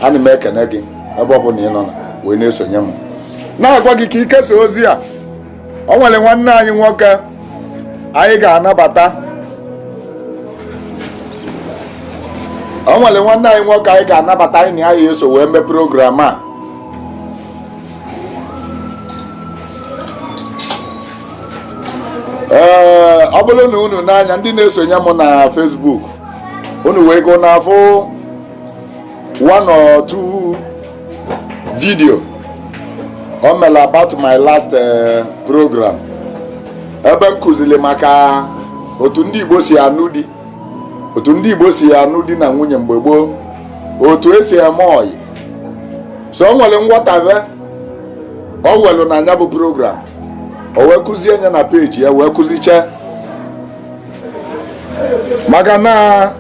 Ana m ekene gị ebe ọ bụla ị nọ na wee na-esonye m, na-agwa gị ka i kesa ozi a. O nwere nwanne anyị nwoke anyị ga-anabata, o nwere nwanne anyị nwoke anyị ga-anabata, anyị na ya eso wee mee program a. Ee, ọ bụrụ na unu n'anya ndị na-esonye m na Facebook, unu wee go na-afụ one or two video o mere about my last program, ebe m kụziri maka otu ndị Igbo si anụ di, otu ndị Igbo si anụ di na nwunye mgbe gboo, otu esi eme ọyị. So o nwere nghọtave o welu na anya bụ program, o wee kụzie ya na peji ya, wee kụziche maka na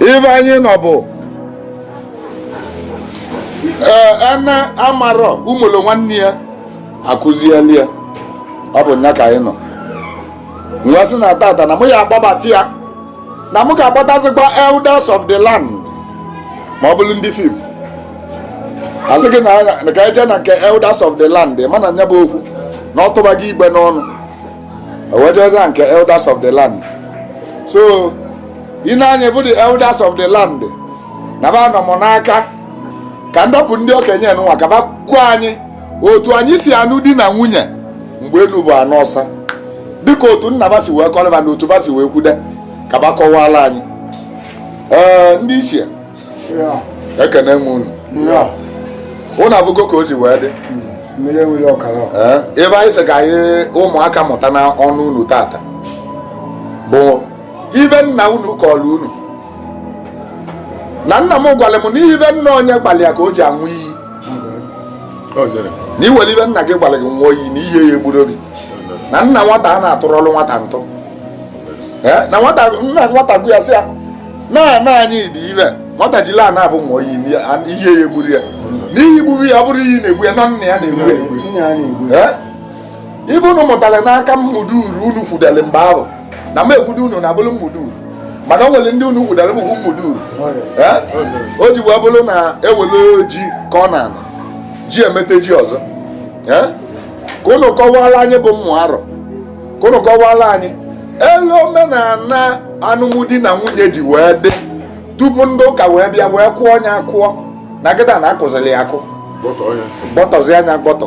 ibe anyị nọ bụ ee ene amarọ ụmụlụ nwanne ya akụzieli ya. Ọ bụ nya ka anyị nọ nwa sị na tata na mụ ya akpọbata ya, na mụ ga-akpọtazikwa elders of the land, ma ọ bụrụ ndị film asị gị na ka eje na nke elders of the land, mana nya bụ okwu na ọ tụba gị igbe n'ọnụ, ewejeze na nke elders of the land. So ị na-anya bụ the elders of the land na ba nọ m n'aka ka ndọpụ ndị okenye nwa ka ba gwa anyị otu anyị si anụ di na nwunye mgbe elu bụ anụ ọsa, dịka otu nna ba si wee kọrọba na otu ba si wee kwude, ka ba kọwala anyị. Ee, ndị isi, ekene m unu. Unu abụgo ka o si wee dị. Ee, ebe anyị sị ka anyị ụmụaka mụta na ọnụ unu tata bụ ibe nna unu kọrọ unu, na nna m gwara m na ibe nna onye gbalị ya ka o ji anwụ iyi, na iwere ibe nna gị gwara gị nwụọ iyi na ihe ya egburu gị, na nna nwata a na-atụrụ ọrụ nwata ntụ, na nwata nna nwata gụ ya sị ya na ana anyị dị ibe nwata jiri ana abụ nwụọ iyi na ihe ya egburu ya, n'ihi gburu ya ọ bụrụ iyi na-egbu ya, na nna ya na-egbu ya. Ibe unu mụtara n'aka mmụduru unu kwudere mgbe ahụ na m ekwudo unu na bụrụ mmụduru, mana o nwere ndị unu kwudere bụkwu mmụduru. O ji wee bụrụ na ewere ji ka ọ na-ana ji emete ji ọzọ. Ka unu kọwara anyị bụ mmụ arọ, ka unu kọwara anyị elu omenala anụmdi na nwunye ji wee dị tupu ndị ụka wee bịa wee kụọ nya akụọ na kịta na akụziri ya akụ gbọtọzi anya gbọtọ.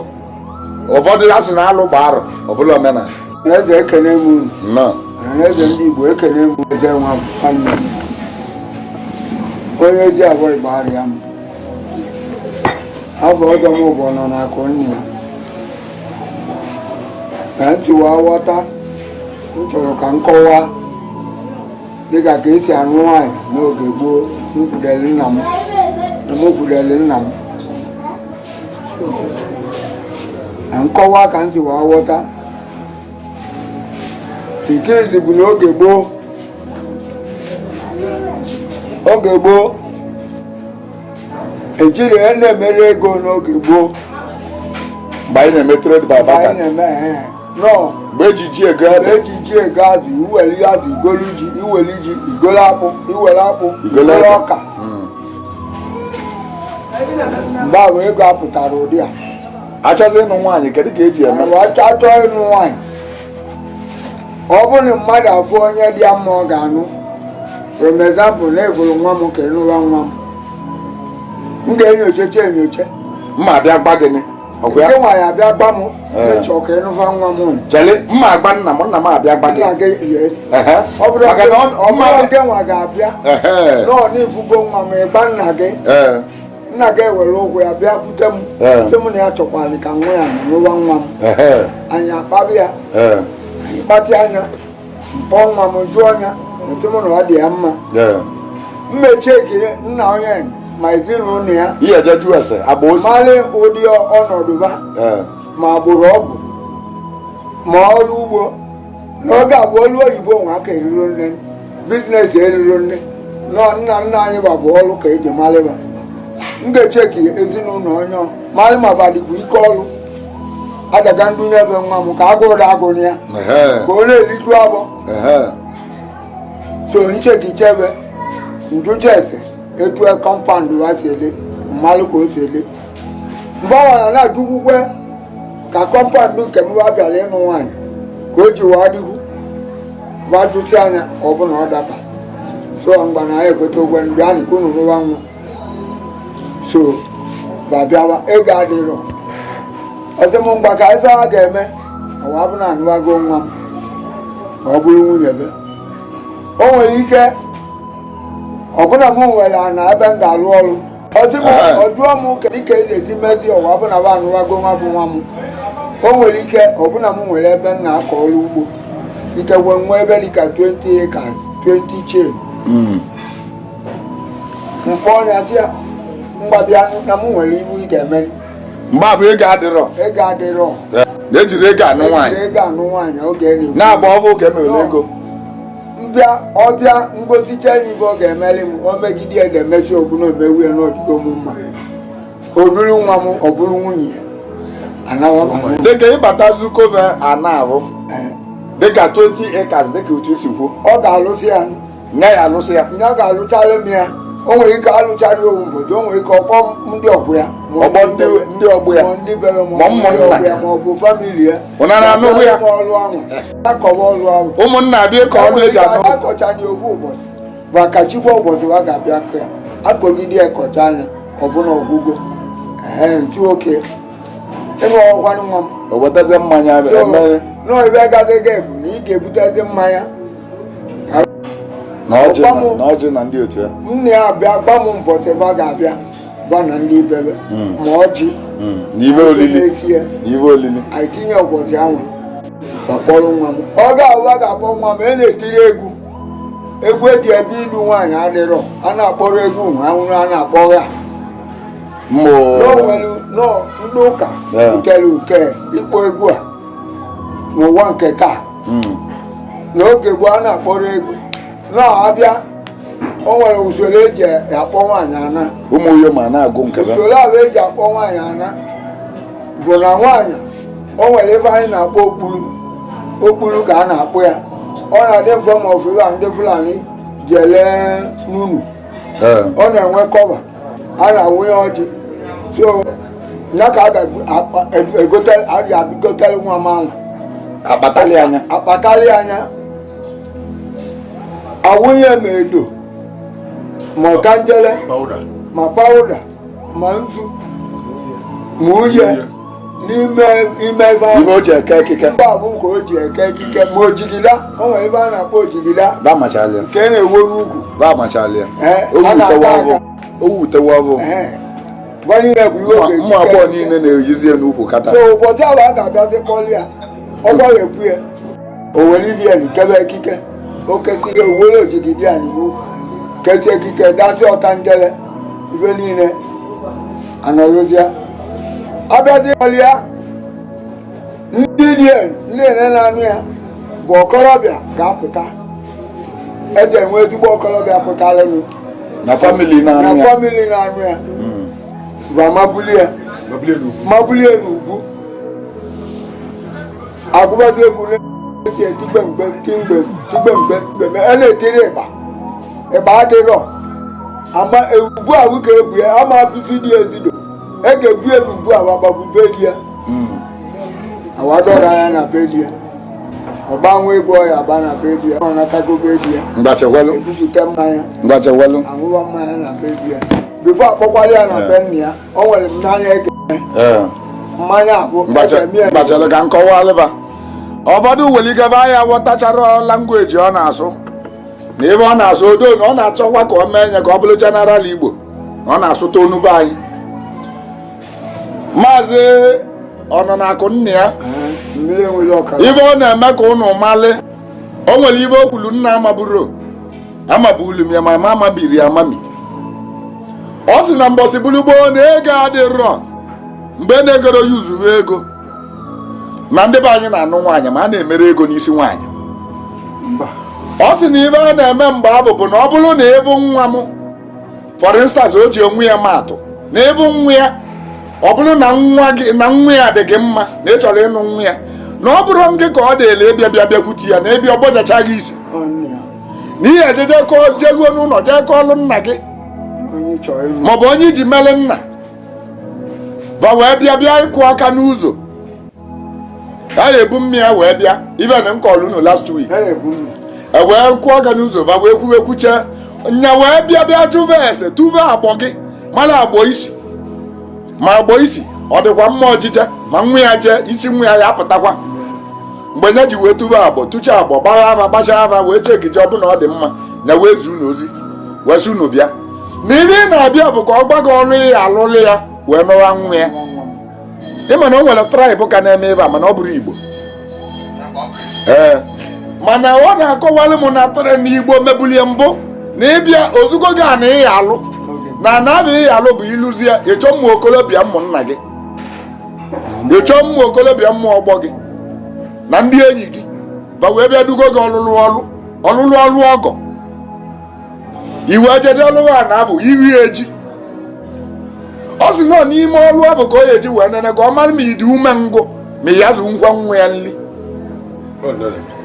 Ụfọdụ asị na alụ gba arọ ọ bụla omenala. Eze, ekene m unu. Eze ndị Igbo, ekene m. Eze nwa nwanne m, onye ji abụọ Igbo arịa m afọ ọzọ m bụ nọ n'akụ nne ya ka ntị wee ghọta. M chọrọ ka m kọwaa dịka ka esi anụ nwaanyị n'oge gboo. M kwudere nna m na m kwudere nna m na nkọwa ka ntị wee ghọta. Nke izi bụ na oge gboo, oge gboo ejiri ya na-emere ego n'oge gboo. Mgbe anyị na-eme trade by anyị barter. Na-eme nọ. Mgbe eji ji ego mgbe ede. Eji ji ego azụ, iwere azụ igolu ji, iwere ji igolu akpụ, iwere akpụ igolu igolu ede. Ọka. Mgbe ahụ ego apụtara ụdị a. Achọzi ịnụ nwaanyị, kedu ka eji eme? Achọ ịnụ nwaanyị, ọ bụrụ na mmadụ afụ onye dị ya mma ọ ga-anụ. For example, na efuru nwa m ka ịnụwa nwa m, m ga-enyochecha enyoche. Mma abịa gba gịnị ọkwa ya? Nke nwa ya abịa gba m. Ee. Ịchọ ka ịnụfa nwa m. Chele, mma agba nna m, nna m abịa gba gị. Nna gị, yes. Ọ bụrụ Maka na ọ mma bụrụ nke nwa ga-abịa nọọ n'ifugo nwa m, ịgba nna gị. Nna gị ewere ụgwọ ya bịa kwute m. Sị m na ya chọkwara ka nwa ya nụwa nwa m. Anyị akpabịa ya. Anyị kpatị anya mpọ nwa m, jụọ ya otu m na ọ dị ya mma. Mmechie ka nna onye ma ezinụlọ ya. Ihe eje jụọ ese agba osi. Malị ụdị ọnọdụ ha, ma agbụrụ ọ bụ, ma ọrụ ugbo n'oge a bụ ọrụ oyibo nwa aka eriro nne, business eriro nne. Nọ nna nna anyị ba bụ ọrụ ka eji malịba. M ga-echeki ezinụlọ onye malị ma badịkwa ike ọrụ adaga ndunye ebe nwa m ka agụrụ da agụrụ ya, ka ọ na-eliju abọ. So nchekichebe njụcha ese. Etu compound wa si ede, mmalụ ka o si ede. Mfawara na-ajụkwukwe ka compound nke m wa bịara ịnụ nwaanyị ka o ji waa dịgwu gbajụsi anya, ọ bụ na ọ daba so mgba na anyị ekweta ụgwọ ndị a ka unu nụwa nwa. So babịawa, ego adịrọ. Ọsị m mgba ka ife a ga-eme ọwa bụ na anụwago nwa m ka ọ bụrụ nwunye be. O nwere ike ọbụna m nwere ana ebe m ga-alụ ọrụ. Ọsị m ọ jụọ m kedu ka esi esi mezi ọwa bụ na ba anụwago nwa bụ nwa m. O nwere ike ọbụna m nwere ebe m na-akọ ọrụ ugbo, ikekwe nwa ebe dịka 20 acres, 20 chain. Mkpọ ọnya sị ya, mgbabịa na m nwere ibu ị ga-eme. Mgbe abụ ego adịrọ. Ego adịrọ. Na-ejiri ego anụ nwaanyị. Ejiri ego anụ nwaanyị oge na-ekwu. Na-agba ọbụ ka emewere ego. Mbịa ọbịa ngosicha ya ife ọ ga-emeli m, o megide ya ga-emesi ogbu na omewu ya na ọdịgo m mma. O buru nwa m, ọ bụrụ nwunye ya anawa m. Dịka ịbata zukove ana ahụ dịka 20 acres, dịka otu isi kwuo, ọ ga-alụsị ya. Nya ya alụsị ya. Nya ga-alụcharị m ya. O nwere ike alụcharị owu mbodo, o nwere ike ọkpọ ndị ọgbọ ya, ma ọgbọ ndị ọgbọ ya, ma ndị bere, ma ma ndị ụmụnna ọgbọ ya, ma ọ bụ family ya. Ụna na-anụ ya. Ma ọrụ ahụ akọwa ọrụ ahụ. Ụmụnna abịa ka ọnụ eji anụ. Akọcha nye ofu ụbọchị maka chikwa ụbọchị wa ga-abịa kụ ya, akọgide ya, kọcha anya ọbụna ọgwụgwọ ee ntị oke ịnụ ọkwanụ nwa m. O wetazie mmanya emere. Nọọ ebe gazi ga ebu na ị ga-ebutezi mmanya. Na ọjị na ọjị na ndị otu ya. Nna ya abịa gba m mbọchị va ga-abịa va na ndị ibebe ma ọjị na ibe olili na-esi ya. Na ibe olili. Anyị tinye ụbọchị ahụ akpọrọ nwa m. Ọ ga-abụ a ga-akpọ nwa m, e na-etiri egwu, egwu eji ebe ilu nwaanyị adịrọ, a na-akpọrọ egwu nwa anwụrụ a na-akpọ ya. Mmụ. N'onwelu nọ ndị ụka butere nke ịkpọ egwu a n'ụwa nke taa. N'oge gboo a na-akpọrọ egwu na-abịa, o nwere usoro eji akpọ nwaanyị ana. Ụmụ uyo ma na-agụ nke be. Usoro ahụ eji akpọ nwaanyị ana bụ na nwaanyị, o nwere ebe anyị na-akpọ okpuru, okpuru ka a na-akpọ ya. Ọ na-adị mfe ma ofu a ndị Fulani ji ele n'unu. Ọ na-enwe cover a na-awụnye ọjị, so ya ka a ga-egotere nwa m ahụ. Akpatali anya. Akpatali anya, awụnye ma edo ma ọtanjele ma powder ma nzu ma uhie n'ime ime ife ahụ. Ibe o ji eke ekike. Ife abụ ka o ji eke ekike, ma ojigida, o nwere ife a na-akpọ ojigida ba machalịa nke na-ewo n'ukwu. Ba machalịa. Ee, a na-ata aka. Owu utewe ọvụ. Ee, gwa niile bụ ihe oge. Ụmụ agbọghọ niile na-eyizi ya n'ukwu kata. So ụbọchị ahụ a ga-abịazi kpọlụ ya, ọ gbagha ya, o were ivi ya kebe ekike, o kesi ihe owere ojigidi ya n'ukwu, kesi ekike, dasị ọtanjele, ife niile anọrụzịa, abịazi kpọlụ ya. Ndị dien ndị ene na-anụ ya bụ ọkọrọbịa ga-apụta, eji enwe ezigbo ọkọrọbịa pụtaranụ na family na-anụ na ya. Family na-anụ ya bụ amabulie mabulie n'ugwu, agụbazi egwu na-eti etigbe mgbe tigbe tigbe mgbe mgbe a na-etiri ịgba, ịgba adịrọ ama ugbu ahụ ka ebu ya ama vidiyo ezido e ga-ebu ya n'ugbu ahụ agbagbu be di ya. Awadọrọ anya na be di ya, ọgbanwe egwu ọya agba na be di ya, ọ natago be di ya. Mgbachekwelu. Ebupụta mmanya. Mgbachekwelu. Aṅụwa mmanya na be di ya before akpọkwala ya na be nna ya. O nwere mmanya ege mmanya abụ ege mie. Mgbachelụ ka nkọwa alịba ụfọdụ nwere ike ebe anya ghọtachara language ọ na-asụ na ebe ọ na-asụ odo na ọ na-achọkwa ka ọ mee nye ka ọ bụrụ general Igbo na ọ na-asụta onugbu anyị. Maazị ọ nọ n'akụ nna ya. Mmiri enwere ọkara. Ibe ọ na-eme ka ụnụ malị, o nwere ibe o kwulu nna amaburo amabulu m ya ma ma amabiri amami. Ọ sị na mbọsị bulu gboo na ego adịrọ, mgbe na-egoro ya uzuwe ego na ndị be anyị na-anụ nwaanyị ma a na-emere ego n'isi nwaanyị. Ọ sị na ibe a na-eme mgbe abụ bụ na ọ bụrụ na ịbụ nwa m, for instance, o ji onwe ya maatụ na ịbụ nwa ya, ọ bụrụ na nwa gị na nwa ya dị gị mma na ị chọrọ ịnụ nwa ya, na ọ bụrụ gị ka ọ dịla ịbịa bịa bịakwute ya na ịbịa ọgbọjacha gị isi Ọ nne ya. na ihe ejeje kọọ jeruo n'ụlọ jee kọọlụ nna gị. Onye chọrọ ịnụ. Maọbụ onye iji mere nna ba wee bịa bịa ịkụ aka n'ụzọ, a ya-ebu mmịa wee bịa. Ife na m kọrọ unu last week. Ha na-ebu mmiri. E wee kụọ aka n'ụzọ, ba wee kwuwe kwuche nya, wee bịa bịa jụve ese, tụve agbọ gị, mara agbọ isi, ma agbọ isi ọ dịkwa mma ọjije, ma nwa ya jee isi nwa ya ya apụtakwa. Mgbe nya ji wee tụve agbọ, tụcha agbọ, gbagha ava, gbachaa ava, wee chekije ọbụna ọ dị mma, nya wee zuo unu ozi, wee sị unu bịa, na ibe ị na-abịa bụ ka ọ gwa gị ọrụ ya alụlụ ya wee nụwa nwa ya. Ịma na o nwere tribe ka na-eme ebe a, mana ọ bụrụ Igbo. Ee, mana ọ na-akọwalụ m na tụrụ na Igbo mebulie mbụ na ịbịa ozugbo gị a na ịya alụ na ana bụ ịya alụ bụ ịlụzie, ịchọ mmụ okolobịa ụmụnna gị, ịchọ mmụ okolobịa mmụ ọgbọ gị na ndị enyi gị ba wee bịa dugo gị ọlụlụ ọlụ ọlụlụ ọlụ ọgọ, iwe jeje ọlụwa na abụ iri eji. Ọ sị nọ n'ime ọlụ abụ ka ọ ya eji wee nene ka ọ mara ma ịdị ume ngụ, ma ya zụ ngwa nwa ya nli.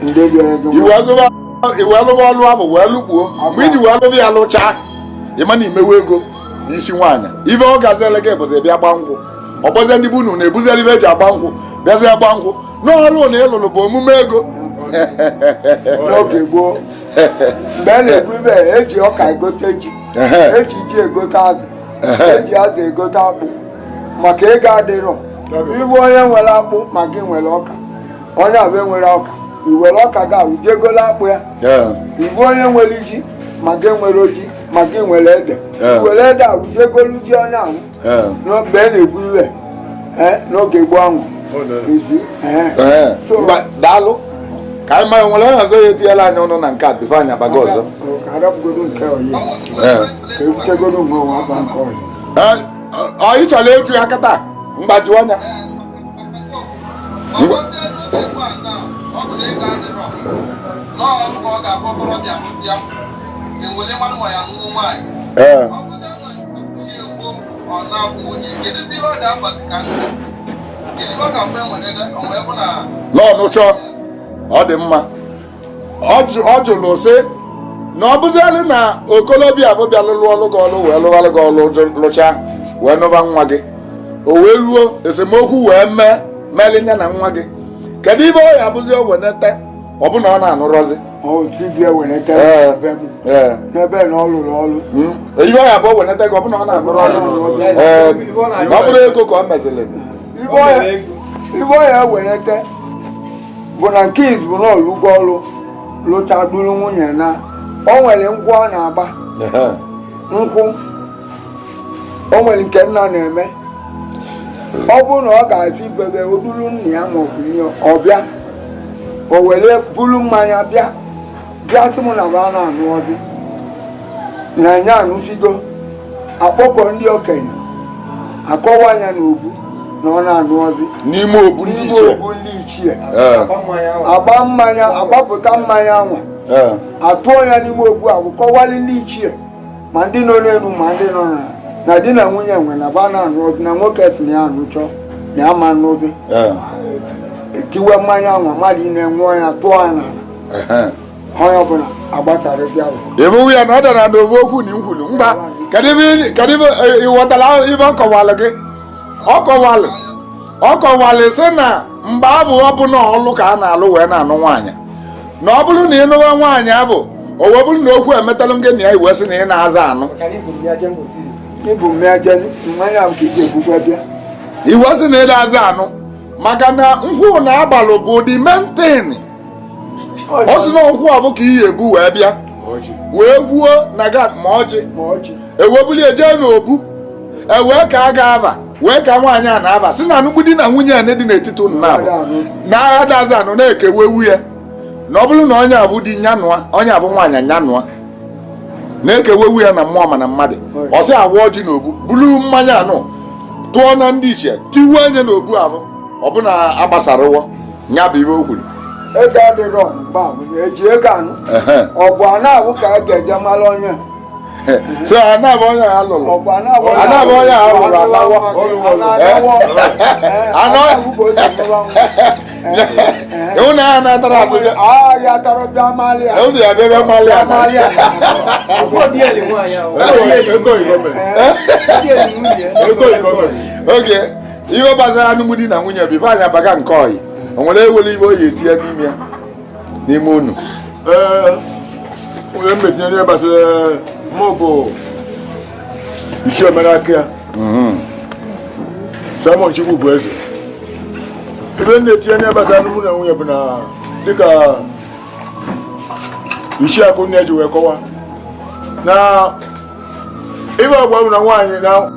Ndị bịara gị. Iwe lụwa ọlụ abụ wee lụkpuo. Mgbe iji wee lụwa ya lụchaa, ịma na imewe ego n'isi nwaanyị, ibe ọ gazele gị bụzi bịa gba nkwụ. Ọgbọzie ndị bụ unu na-ebuzere ibe eji agba nkwụ, bịazie gba nkwụ n'ọlụ na ịlụlụ bụ omume ego. N'oge gboo, mgbe a na-ebu ibe, eji ọka egote ji, eji ji egote azụ, eji azụ egote akpụ, maka ego adịrọ. Ịbụ onye nwere akpụ ma gị nwere ọka, onye abụ nwere ọka, i were ọka gị ahụ jegolo akpụ ya. Ịbụ onye nwere ji ma gị nwere ji ma gị nwere ede, i were ede ahụ jegolu ji onye ahụ. Mgbe a na-ebu iwe n'oge gboo ahụ ezi. Mba, daalụ. Ka anyị mara nwere onye ọzọ ya etinyela anyị ọnụ na nke a before anyị abaga ọzọ. Ka arapụgodo nke oyi, ka ebutegodo nke ụwa ba nke oyi. Ee, ọ ị chọrọ ịjụ ya kịta? Mgbaju anya. Ọ bụ na ego adịrọ n'ọrụ ka ọ ga-abụ okorobịa rụsịa enwere mmadụ ma ya nụọ nwaanyị. Ọ bụzi nwaanyị nwunye mbụ, ọ na-abụ nwunye, kedụzi ihe ọ ga-abazi ka ndụ? Kedu ihe ọ ga-abụ enwere o wee bụ na N'ọnụchọ ọ dị mma. Ọ jụrụ sị na ọ bụzialụ na okolobịa bụ bịa lụlụ ọlụ gị ọlụ, wee lụghalụ gị ọlụ, lụchaa wee nụba nwa gị, o wee ruo esemokwu wee mee melinya na nwa gị, kedu ibe ọ ya abụzi o wenete ọ bụ na ọ na-anụrọzi? Otu bịa wenete be m n'ebe na ọ lụrụ ọlụ. Ibe ọ ya bụ o wenete gị ọ bụ na ọ na-anụrọzi, ee, na ọ bụrụ ego ka ọ meziri. Ibe ọ ya wenete bụ na nke izu bụ na ọlụgo ọlụ, lụcha, duru nwunye, na o nwere nkwụ ọ na-agba. Nkwụ o nwere nke nna na-eme, ọ bụrụ na ọ ga-esi bebe o duru nna ya maọbụ nne ya, ọ bịa o were buru mmanya bịa bịa sị m na ba na-anụ ọbị na nya anụsigo, akpọkọ ndị okenye, akọwa ya n'obu na ọ na-anụ ọbị. N'ime obu ndị n'ime ichie. Obu ndị ichie. Agba mmanya, agbapụta mmanya anwa, atụọ ya n'ime obu ahụ, kọwalị ndị ichie, ma ndị nọ n'elu ma ndị nọ n'ala, na di na nwunye nwe na ba na-anụ ọdị, na nwoke si na ya anụchọ, na ya ma nụzi. Etiwe mmanya anwa, mmadụ ine ṅụọ ya, tụọ ya n'ala. Onye ọbụla agbachara bịa. Ebuwu ya na ọ dara n'ovu okwu na nkwulu mba. Kedu ebe kedu ebe ị ghọtara ibe ọ kọwalụ gị? Ọ kọwalụ sị na mgbe abụ ọ bụ na ọlụ ka a na-alụ wee na-anụ nwaanyị, na ọ bụrụ na ị nụwa nwaanyị abụ, o wee bụrụ na okwu emetalụ gị na ya, iwe sị na ị na-aza anụ. Ịbụ mmanya je mmanya ahụ ka ị ga-ebukwa bịa. Iwe sị na ị na-aza anụ maka na nkwụ na agbalụ bụ the main thing. Ọ sị na nkwụ abụ ka iyi ebu wee bịa wee gwuo na gad ma ọjị. Ma ọjị. Ewebuli eje n'obu, ewee ka a ga-aba, wee ka nwaanyị a na-aba, si na anụkwu di na nwunye a dị n'etiti unu na-abụ na agha dazi anụ na-ekewa ewu ya, na ọ bụrụ na onye abụ di nyanụa, onye abụ nwaanyị nyanụa, na-ekewa ewu ya na mmụọ ma na mmadụ. Ọ sị awa ọjị n'obu, bulu mmanya anụ tụọ na ndị ichie, tiwe anya n'obu ahụ, ọbụna agbasarụwọ nya bụ ihe o kwuru. Ego adịrọ mgbe ahụ na-eji ego anụ. Ọ bụ a na-abụ ka a ga-eje mara onye. So ana bụ onye a lụrụ, ana bụ onye a lụrụ alawa. Anọ ịhụ na ya na-atara asụcha. Ya tara bịa mali ya. Ewu ya bịa bịa mali ya. Ego igome. Ego igome. Oge ihe gbasara alụmdi na nwunye bụ ife anyị abaga nke ọyị, o nwere ewere ibe oyi etinye n'ime ya n'ime unu? Ee, onye m metinye n'ihe gbasara mụ bụ isi omenaka ya, Simon Chukwu bụ eze. Ibe m na-etinye n'ihe gbasara alụmdi na nwunye bụ na dịka isi akụ nne ji wee kọwa na ibe ọgwa bụ na nwaanyị na